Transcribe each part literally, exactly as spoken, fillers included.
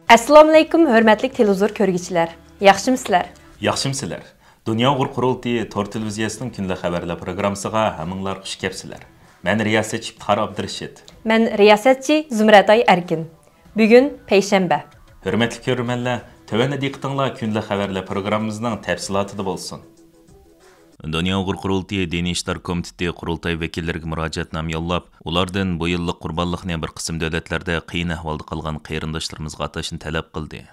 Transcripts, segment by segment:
ئەسسالامۇئەلەيكۇم، ھۆرمەتلىك تېلېۋىزور كۆرگۈچىلەر. ياخشىمۇسىلەر؟ ياخشىمۇسىلەر؟ دۇنيا ئۇيغۇر قۇرۇلتىيى تور تېلېۋىزىيەسىنىڭ كۈندىلىك خەۋەرلەر پروگراممىسىغا ھەممىڭلار خۇش كەپسىلەر. مەن رىياسەتچى ئىپتىخار ئابدۇرېشىت. مەن رىياسەتچى زۇمرەتئاي ئەركىن. بۈگۈن پەيشەنبە. ھۆرمەتلىك كۆرۈرمەنلەر، تۆۋەندە دىققىتىڭلار كۈندىلىك خەۋەرلەر پروگراممىمىزنىڭ تەپسىلاتىدا بولسۇن. دۇنيا ئۇيغۇر قۇرۇلتىيى دىنىي ئىشلار كومىتېتى قۇرۇلتاي ۋەكىللىرىگە مۇراجىئەتنامە يوللاپ، ئۇلاردىن بۇ يىللىق قۇربانلىقنى بىر قىسىم دۆلەتلەردە قىيىن ئەھۋالدا قالغان قېرىنداشلىرىمىزغا ئاتاشنى تەلەپ قىلدى.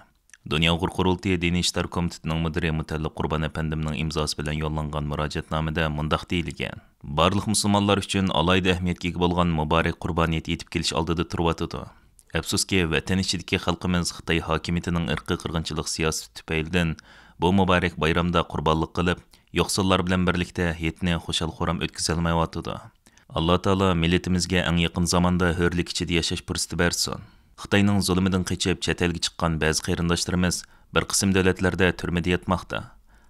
دۇنيا ئۇيغۇر قۇرۇلتىيى دىنىي ئىشلار كومىتېتىنىڭ مۇدىرى مۇتەللىپ قۇربان ئەپەندىمنىڭ ئىمزاسى بىلەن يوللانغان مۇراجىئەتنامىدە مۇنداق دېيىلگەن: بارلىق مۇسۇلمانلار ئۈچۈن ئالاھىدە ئەھمىيەتكە ئىگە بولغان مۇبارەك قۇربانىيەت يېتىپ كېلىش ئالدىدا تۇرۇۋاتىدۇ. ئەپسۇسكى، ۋەتەن ئىچىدىكى خەلقىمىز خىتاي ھاكىمىيىتىنىڭ ئىرقىي قىرغىنچىلىق سىياسىتى تۈپەيلىدىن بۇ مۇبارەك بايرامدا قۇربانلىق قىلىپ، يوقسۇللار بىلەن بىرلىكتە ھېيتنى خۇشال-خۇرام ئۆتكۈزەلمەيۋاتىدۇ. ئاللا تائالا مىللىتىمىزگە ئەڭ يېقىن زاماندا ھۆرلۈك ئىچىدە ياشاش پۇرسىتى بەرسۇن. خىتاينىڭ زۇلۇمىدىن قېچىپ، چەت ئەلگە چىققان بەزى قېرىنداشلىرىمىز بىر قىسىم دۆلەتلەردە تۈرمىدە ياتماقتا.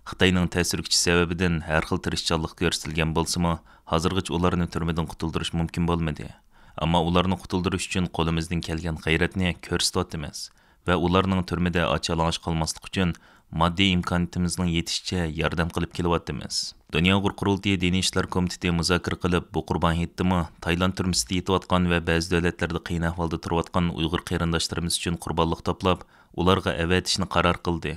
خىتاينىڭ تەسىر كۈچى سەۋەبىدىن ھەر خىل تىرىشچانلىق كۆرسىتىلگەن بولسىمۇ، ھازىرغىچە ئۇلارنى تۈرمىدىن قۇتۇلدۇرۇش مۇمكىن بولمىدى. ئەمما ئۇلارنى قۇتۇلدۇرۇش ئۈچۈن قولىمىزدىن كەلگەن غەيرەتنى كۆرسىتىۋاتىمىز ۋە ئۇلارنىڭ تۈرمىدە ئاچ-يالىڭاچ قالماسلىقى ئۈچۈن ماددىي ئىمكانىيىتىمىزنىڭ يېتىشىچە ياردەم قىلىپ كېلىۋاتىمىز. دۇنيا ئۇيغۇر قۇرۇلتىيى دىنىي ئىشلار كومىتېتى مۇزاكىرە قىلىپ، بۇ قۇربان ھېيتتىمۇ تايلاند تۈرمىسىدە يېتىۋاتقان ۋە بەزى دۆلەتلەردە قىيىن ئەھۋالدا تۇرۇۋاتقان ئۇيغۇر قېرىنداشلىرىمىز ئۈچۈن قۇربانلىق توپلاپ، ئۇلارغا ئەۋەتىشنى قارار قىلدى.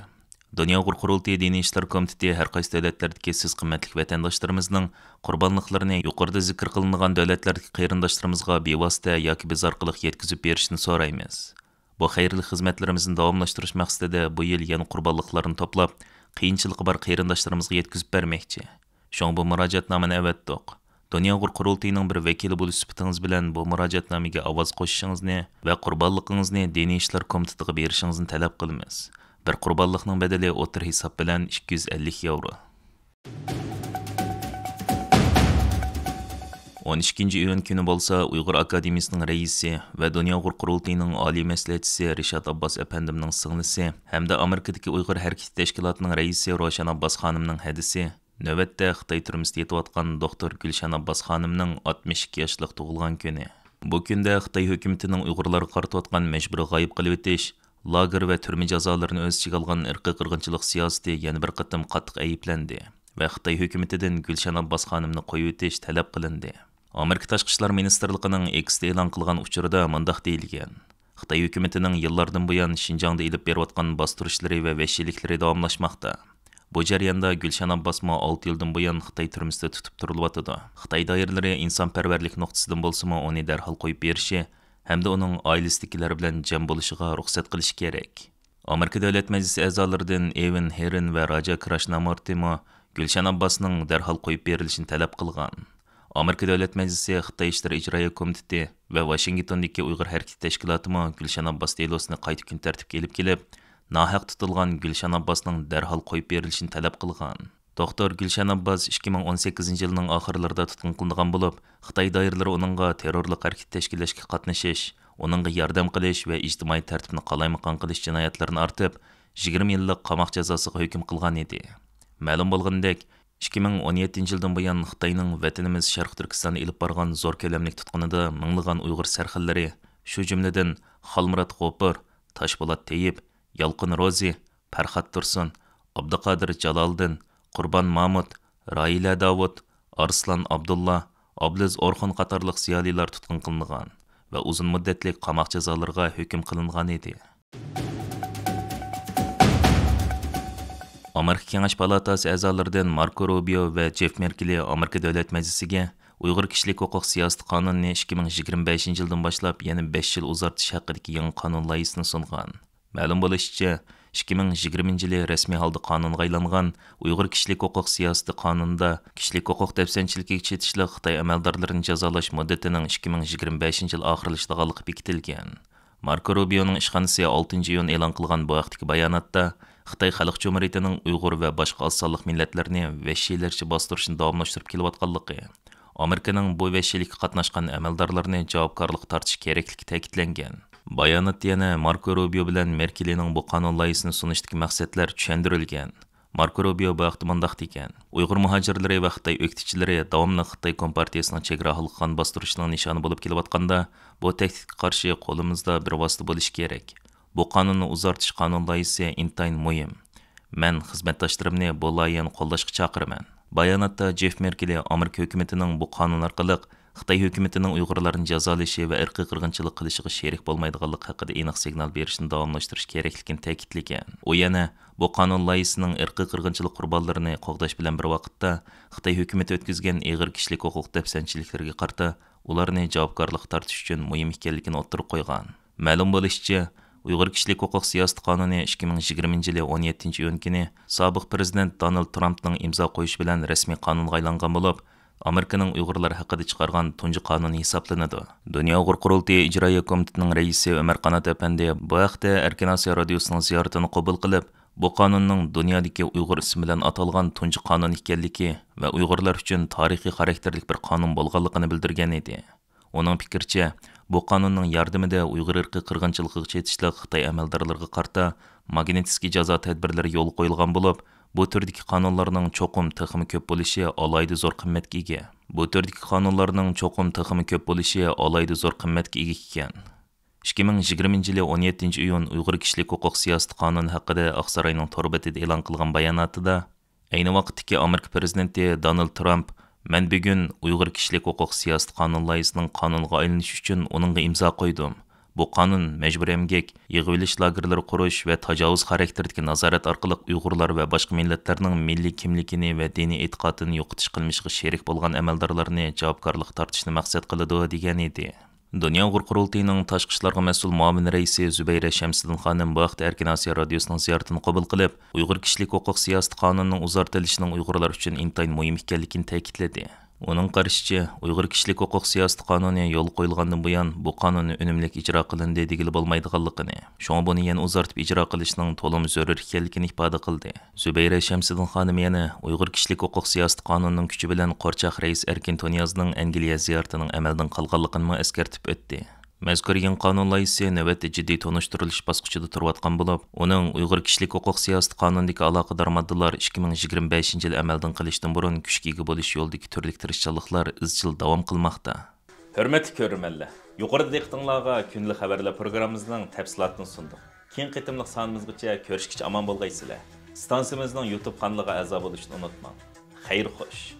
دۇنيا ئۇيغۇر قۇرۇلتىيى دىنىي ئىشلار كومىتېتى ھەر قايسى دۆلەتلەردىكى سىز قىممەتلىك ۋەتەنداشلىرىمىزنىڭ قۇربانلىقلىرىنى يۇقىرىدا زىكىر قىلىنغان دۆلەتلەردىكى قېرىنداشلىرىمىزغا بىۋاسىتە ياكى بىز ئارقىلىق يەتكۈزۈپ بېرىشنى سورايمىز. بۇ خەيرلىك خىزمەتلىرىمىزنى داۋاملاشتۇرۇش مەقسىتىدە بۇ يىل يەنە قۇربانلىقلارنى توپلاپ، قىيىنچىلىقى بار قېرىنداشلىرىمىزغا يەتكۈزۈپ بەرمەكچى. شۇڭا بۇ مۇراجىئەتنامىنى ئەۋەتتۇق. دۇنيا ئۇيغۇر قۇرۇلتىيىنىڭ بىر ۋەكىلى بولۇش سۈپىتىڭىز بىلەن بۇ مۇراجىئەتنامىگە ئاۋاز قوشۇشىڭىزنى ۋە قۇربانلىقىڭىزنى دىنىي ئىشلار كومىتېتىغا بېرىشىڭىزنى تەلەپ قىلىمىز. بىر قۇربانلىقنىڭ بەدىلى ئوتتۇرا ھېساب بىلەن ئىككى يۈز ئەللىك ياۋرو. ئون ئىككىنچى ئىيۇن كۈنى بولسا ئۇيغۇر ئاكادېمىيىسىنىڭ رەئىسى ۋە دۇنيا ئۇيغۇر قۇرۇلتىيىنىڭ ئالىي مەسلىھەتچىسى رىشات ئابباس ئەپەندىمنىڭ سىڭلىسى ھەمدە ئامېرىكىدىكى ئۇيغۇر ھەرىكىتى تەشكىلاتىنىڭ رەئىسى روشەن ئابباس خانىمنىڭ ھەدىسى نۆۋەتتە خىتاي تۈرمىسىدە يېتىۋاتقان دوختۇر گۈلشەن ئابباس خانىمنىڭ ئاتمىش ئىككى ياشلىق تۇغۇلغان كۈنى. بۇ كۈندە خىتاي ھۆكۈمىتىنىڭ ئۇيغۇرلارغا قارىتىۋاتقان مەجبۇرىي غايىب قىلىۋېتىش، لاگېر ۋە تۈرمە جازالىرىنى ئۆز ئىچىگە ئالغان ئىرقىي قىرغىنچىلىق سىياسىتى يەنە بىر قېتىم قاتتىق ئەيىبلەندى ۋە خىتاي ھۆكۈمىتىدىن گۈلشەن ئابباس خانىمنى قويۇۋېتىش تەلەپ قىلىندى. ئامېرىكا تاشقى ئىشلار مىنىستىرلىقىنىڭ ئېكستا ئېلان قىلغان ئۇچۇرىدا مۇنداق دېيىلگەن: خىتاي ھۆكۈمىتىنىڭ يىللاردىن بۇيان شىنجاڭدا ئېلىپ بېرىۋاتقان باستۇرۇشلىرى ۋە ۋەھشىيلىكلىرى داۋاملاشماقتا. بۇ جەرياندا گۈلشەن ئابباسمۇ ئالتە يىلدىن بۇيان خىتاي تۈرمىسىدە تۇتۇپ تۇرۇلۇۋاتىدۇ. خىتاي دائىرىلىرى ئىنسانپەرۋەرلىك نۇقتىسىدىن بولسىمۇ ئۇنى دەرھال قويۇپ بېرىشى ھەمدە ئۇنىڭ ئائىلىسىدىكىلەر بىلەن جەم بولۇشىغا رۇخسەت قىلىشى كېرەك. ئامېرىكا دۆلەت مەجلىسى ئەزالىرىدىن ئېۋېن ھېرن ۋە راجا كراشنامۇرتىمۇ گۈلشەن ئابباسنىڭ دەرھال قويۇپ بېرىلىشىنى تەلەپ قىلغان. ئامېرىكا دۆلەت مەجلىسى خىتاي ئىشلىرى ئىجرائىيە كومىتېتى ۋە ۋاشىنگتوندىكى ئۇيغۇر ھەرىكىتى تەشكىلاتىمۇ گۈلشەن ئابباس دېلوسىنى قايتا كۈن تەرتىپكە ئېلىپ كېلىپ، ناھەق تۇتۇلغان گۈلشەن ئابباسنىڭ دەرھال قويۇپ بېرىلىشىنى تەلەپ قىلغان. دوختۇر گۈلشەن ئابباس ئىككى مىڭ ئون سەككىزىنچى يىلنىڭ ئاخىرلىرىدا تۇتقۇن قىلىنغان بولۇپ، خىتاي دائىرىلىرى ئۇنىڭغا تېررورلۇق ھەرىكىتى تەشكىللەشكە قاتنىشىش، ئۇنىڭغا ياردەم قىلىش ۋە ئىجتىمائىي تەرتىپنى قالايمىقان قىلىش جىنايەتلىرىنى ئارتىپ، يىگىرمە يىللىق قاماق جازاسىغا ھۆكۈم قىلغان ئىدى. مەلۇم بولغىنىدەك، ئىككى مىڭ ئون يەتتىنچى يىلدىن بۇيان خىتاينىڭ ۋەتىنىمىز شەرقىي تۈركىستاندا ئېلىپ بارغان زور كۆلەملىك تۇتقۇنىدا مىڭلىغان ئۇيغۇر سەرخىللىرى، شۇ جۈملىدىن خالمۇرات غوپۇر، تاشپولات تېيىپ، يالقۇن روزى، پەرھات تۇرسۇن، ئابدۇقادىر جالالىدىن، قۇربان مامۇت، راھىلە داۋۇت، ئارسلان ئابدۇللا، ئابلىز ئورخۇن قاتارلىق زىيالىيلار تۇتقۇن قىلىنغان ۋە ئۇزۇن مۇددەتلىك قاماق جازالىرىغا ھۆكۈم قىلىنغان ئىدى. ئامېرىكا كېڭەش پالاتاسى ئەزالىرىدىن ماركو روبىيو ۋە جېف مېركېلى ئامېرىكا دۆلەت مەجلىسىگە ئۇيغۇر كىشىلىك ھوقۇق سىياسىتى قانۇنىنى ئىككى مىڭ يىگىرمە بەشىنچى يىلدىن باشلاپ يەنە بەش يىل ئۇزارتىش ھەققىدىكى يېڭى قانۇن لايىھىسىنى سۇنغان. مەلۇم بولۇشىچە، ئىككى مىڭ يىگىرمىنچى يىلى رەسمىي ھالدا قانۇنغا ئايلانغان ئۇيغۇر كىشىلىك ھوقۇق سىياسىتى قانۇنىدا كىشىلىك ھوقۇق دەپسەندىچىلىكىگە چېتىشلىق خىتاي ئەمەلدارلىرىنى جازالاش مۇددىتىنىڭ ئىككى مىڭ يىگىرمە بەشىنچى يىل ئاخىرلىشىدىغانلىقى بېكىتىلگەن. ماركو روبىيونىڭ ئىشخانىسى ئالتىنچى ئىيۇن ئېلان قىلغان بۇ ھەقتىكى باياناتتا، خىتاي خەلق جۇمھۇرىيىتىنىڭ ئۇيغۇر ۋە باشقا ئاز سانلىق مىللەتلەرنى ۋەھشىيلەرچە باستۇرۇشنى داۋاملاشتۇرۇپ كېلىۋاتقانلىقى، ئامېرىكىنىڭ بۇ ۋەھشىيلىككە قاتناشقان ئەمەلدارلىرىنى جاۋابكارلىققا تارتىش كېرەكلىكى تەكىتلەنگەن. باياناتتا يەنە ماركو روبىيو بىلەن مېركېلىنىڭ بۇ قانۇن لايىھىسىنى سۇنۇشتىكى مەقسەتلەر چۈشەندۈرۈلگەن. ماركو روبىيو بۇ ھەقتە مۇنداق دېگەن: ئۇيغۇر مۇھاجىرلىرى ۋە خىتاي ئۆكتىچىلىرى داۋاملىق خىتاي كومپارتىيىسىنىڭ چېگرا ھالقىغان باستۇرۇشىنىڭ نىشانى بولۇپ كېلىۋاتقاندا، بۇ تەھدىتكە قارشى قولىمىزدا بىر ۋاسىتە بولۇشى كېرەك. بۇ قانۇننى ئۇزارتىش قانۇن لايىھىسى ئىنتايىن مۇھىم. مەن خىزمەتداشلىرىمنى بۇ لايىھەنى قوللاشقا چاقىرىمەن. باياناتتا جېف مېركېلى ئامېرىكا ھۆكۈمىتىنىڭ بۇ قانۇن ئارقىلىق خىتاي ھۆكۈمىتىنىڭ ئۇيغۇرلارنى جازالىشى ۋە ئىرقىي قىرغىنچىلىق قىلىشىغا شېرىك بولمايدىغانلىقى ھەققىدە ئېنىق سىگنال بېرىشنى داۋاملاشتۇرۇش كېرەكلىكىنى تەكىتلىگەن. ئۇ يەنە بۇ قانۇن لايىھىسىنىڭ ئىرقىي قىرغىنچىلىق قۇربانلىرىنى قوغداش بىلەن بىر ۋاقىتتا، خىتاي ھۆكۈمىتى ئۆتكۈزگەن ئېغىر كىشىلىك ھوقۇق دەپسەندىچىلىكلىرىگە قارىتا ئۇلارنى جاۋابكارلىققا تارتىش ئۈچۈن مۇھىم ئىكەنلىكىنى ئوتتۇرىغا قويغان. مەلۇم بولۇشىچە، ئۇيغۇر كىشىلىك ھوقۇق سىياسىتى قانۇنى ئىككى مىڭ يىگىرمىنچى يىلى ئون يەتتىنچى ئىيۇن كۈنى سابىق پىرېزىدېنت دونالد ترامپنىڭ ئىمزا قويۇشى بىلەن رەسمىي قانۇنغا ئايلانغان بولۇپ، ئامېرىكىنىڭ ئۇيغۇرلار ھەققىدە چىقارغان تۇنجى قانۇنى ھېسابلىنىدۇ. دۇنيا ئۇيغۇر قۇرۇلتىيى ئىجرائىيە كومىتېتىنىڭ رەئىسى ئۆمەر قانات ئەپەندى بۇ ھەقتە ئەركىن ئاسىيا رادىيوسىنىڭ زىيارىتىنى قوبۇل قىلىپ، بۇ قانۇننىڭ دۇنيادىكى ئۇيغۇر ئىسمى بىلەن ئاتالغان تۇنجى قانۇن ئىكەنلىكى ۋە ئۇيغۇرلار ئۈچۈن تارىخىي خاراكتېرلىك بىر قانۇن بولغانلىقىنى بىلدۈرگەن ئىدى. ئۇنىڭ پىكرىچە، بۇ قانۇننىڭ ياردىمىدە ئۇيغۇر ئىرقىي قىرغىنچىلىقىغا چېتىشلىق خىتاي ئەمەلدارلىرىغا قارىتا ماگنىتسكىي جازا تەدبىرلىرى يولغا قويۇلغان بولۇپ، بۇ تۈردىكى قانۇنلارنىڭ چوقۇم تېخىمۇ كۆپ بولۇشى ئالاھىدە زور قىممەتكە ئىگە. بۇ تۈردىكى قانۇنلارنىڭ چوقۇم تېخىمۇ كۆپ بولۇشى ئالاھىدە زور قىممەتكە ئىگە ئىكەن. ئىككى مىڭ يىگىرمىنچى يىلى ئون يەتتىنچى ئىيۇن ئۇيغۇر كىشىلىك ھوقۇق سىياسىتى قانۇنى ھەققىدە ئاقساراينىڭ تور بېتىدە ئېلان قىلغان باياناتىدا، ئەينى ۋاقىتتىكى ئامېرىكا پىرېزىدېنتى دونالد ترامپ، مەن بۈگۈن ئۇيغۇر كىشىلىك ھوقۇق سىياسىتى قانۇن لايىھىسىنىڭ قانۇنغا ئايلىنىشى ئۈچۈن ئۇنىڭغا ئىمزا قويدۇم. بۇ قانۇن مەجبۇرىي ئەمگەك، يىغىۋېلىش لاگېرلىرى قۇرۇش ۋە تاجاۋۇز خاراكتېرىدىكى نازارەت ئارقىلىق ئۇيغۇرلار ۋە باشقا مىللەتلەرنىڭ مىللىي كىملىكىنى ۋە دىنىي ئېتىقادىنى يوقىتىش قىلمىشىغا شېرىك بولغان ئەمەلدارلارنى جاۋابكارلىققا تارتىشنى مەقسەت قىلىدۇ، دېگەن ئىدى. دۇنيا ئۇيغۇر قۇرۇلتىيىنىڭ تاشقى ئىشلارغا مەسئۇل مۇئاۋىن رەئىسى زۇبەيرە شەمسىدىن خانىم بۇ ھەقتە ئەركىن ئاسىيا رادىيوسىنىڭ زىيارىتىنى قوبۇل قىلىپ، ئۇيغۇر كىشىلىك ھوقۇق سىياسىتى قانۇنىنىڭ ئۇزارتىلىشىنىڭ ئۇيغۇرلار ئۈچۈن ئىنتايىن مۇھىم ئىكەنلىكىنى تەكىتلىدى. ئۇنىڭ قارىشىچە، ئۇيغۇر كىشىلىك ھوقۇق سىياسىتى قانۇنى يولغا قويۇلغاندىن بۇيان، بۇ قانۇن ئۈنۈملۈك ئىجرا قىلىندى دېگىلى بولمايدىغانلىقىنى، شۇڭا بۇنى يەنە ئۇزارتىپ ئىجرا قىلىشنىڭ تولىمۇ زۆرۈر ئىكەنلىكىنى ئىپادە قىلدى. زۇبەيرە شەمسىدىن خانىم يەنە ئۇيغۇر كىشىلىك ھوقۇق سىياسىتى قانۇنىنىڭ كۈچى بىلەن قورچاق رەئىس ئەركىن تۇنىيازنىڭ ئەنگلىيە زىيارىتىنىڭ ئەمەلدىن قالغانلىقىنىمۇ ئەسكەرتىپ ئۆتتى. مەزكۇر يېڭى قانۇن لايىھىسى نۆۋەتتە جىددىي تونۇشتۇرۇلۇش باسقۇچىدا تۇرۇۋاتقان بولۇپ، ئۇنىڭ ئۇيغۇر كىشىلىك ھوقۇق سىياسىتى قانۇنىدىكى ئالاقىدار ماددىلار ئىككى مىڭ يىگىرمە بەشىنچى يىل ئەمەلدىن قېلىشتىن بۇرۇن كۈچكە ئىگە بولۇش يولىدىكى تۈرلۈك تىرىشچانلىقلار ئىزچىل داۋام قىلماقتا. ھۆرمەتلىك كۆرۈرمەنلەر، يۇقىرىدا دىققىتىڭلارغا كۈندىلىك خەۋەرلەر پروگراممىمىزنىڭ تەپسىلاتىنى سۇندۇق. كېيىنكى قېتىملىق سانىمىزغىچە كۆرۈشكىچە ئامان بولغايسىلەر. ئىستانسىمىزنىڭ يۇتۇب قانىلىغا ئەزا بولۇشنى ئۇنتۇماڭ. خەير خوش.